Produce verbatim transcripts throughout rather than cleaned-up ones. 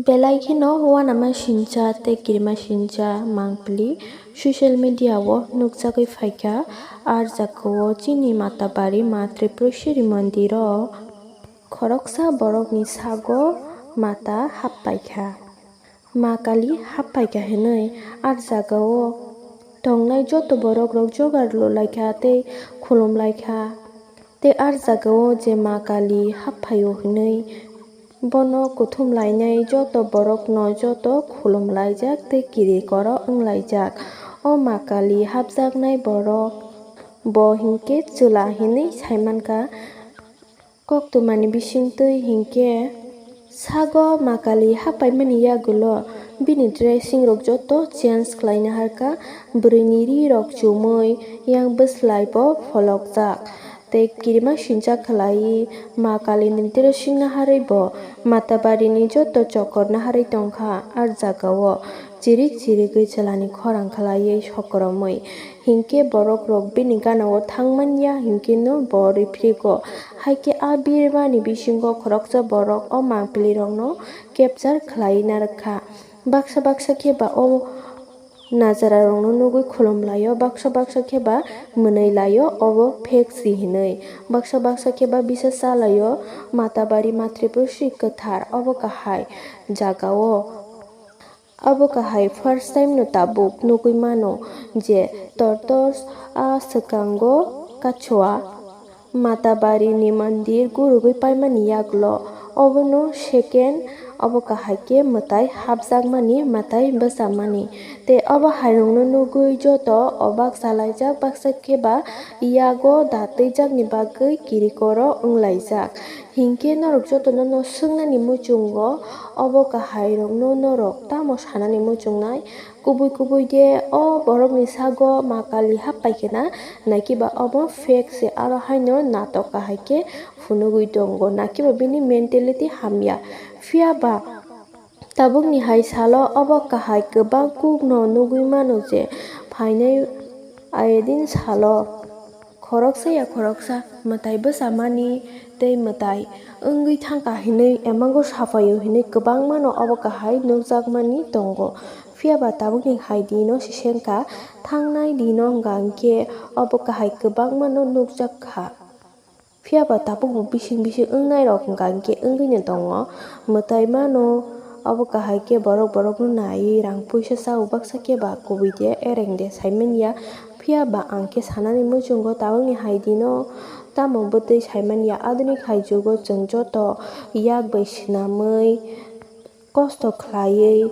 Belai kheno uanama sincha tei kirima sincha mangpili social media o nukjagwi phaikha. Ar jagao chini Matabari ma Tripureshwari mondiro khoroksa borokni sago mata happaikha. Ma Kali happaikha hinwi ar jagao tongnai joto borokrok jogar lulaikha tei khulumlaikha. Tei ar jagao je Ma Kali happaio hinwi bono kuthum lainai joto borokno joto khulum laijak tei kiri koro wng laijak. O Ma Kali hapjaknai borok bo hinkhe chwla hinwi saimankha. Koktwmani bisingtwi hinkhe sago Ma Kali happaimani yagulo bini dressing rok joto change khlaina harkha, bwrwini ri rok chumui yang bwslai bo pholokjak. Tei kirima sincha khlaiwi Ma Kalini dressing naharwi bo Matabarini joto chokor naharwi tongkha. Ar jagao chirik chirigwi chwlani khorang khlaiwi sokromwi hinkhe borokrok bini ganao thangmanya hinkheno bo rwphrigo. Haikhe a birmani bisingo khoroksa borok o mangpilirokno capture khlaiwi narwkha. Baksa baksa khe ba o najararokno nugwi khulum laio, baksa baksa khe ba mwnwi laio, obo fake si hinwi. Baksa baksa khe ba bisa cha laio, Matabari ma Tripureshwari kwthar, obo kahai jagao. Obo kahai first time no tabuk nugwi mano je tortosa swkango kachoa. Matabarini mondir gurugwi paimani yagulo, obono second, obo kahai khe mwtai hapjakmani, mwtai bwchamani. Tei obo hairokno nugwi joto obak chalaijak, baksa khe ba yago da twijakni bagwi kirikoro wnglaijak. Hinkhe norok jotono no swngnani muchungo, obo kahairokno norok tamo sanani muchungnai? Kubui kubui de o borokni sago Ma Kali happai khe na, naikiba obo fake se, aro haino natok kahai khe phunugwi tongo, naikiba bini mentality hamya. Phiya ba tabukni hai salo obo kahai kwbang kukno nugwi mano je phainai ayedin salo khoroksa ya khoroksa mwtai bwchamani tei mwtai wngwi thangkha hinwi emango saphaio hinwi kwbangmano obo kahai nukjakmani tongo. Phiya ba tabukni hai dino sisengkha, thangnai dino hwnkha hinkhe obo kahai kwbangmano nukjak kha. Phiya ba tabukbo bising bising wngnairok hwnkha hinkhe wngwino tongo. Mwtai mano obo kahai khe borok borokno naiwi rang puisa chao, baksa khe ba kubui de ereng de saimanya. Phiya ba ang khe sanani muchungo tabukni hai dino tamo bwtwi saimanya. Adoni hai jugo chwng joto yak bai swnamwi kosto khlaiwi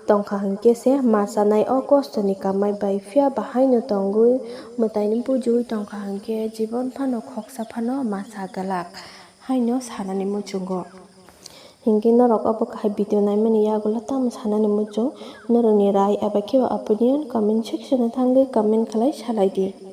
tongkha hinkhe se ma chanai o kostoni kamai bai. Phiya ba haino tongwi mwtaino pujiwi tongkha hinkhe jibon phano khoksa phano ma cha glak, haino sanani muchungo. Hinkhe norok obo kahai video naimani yagulo tamo sanani muchung? Norokni rai eba khe opinion comment section o thangwi comment khlai salai di.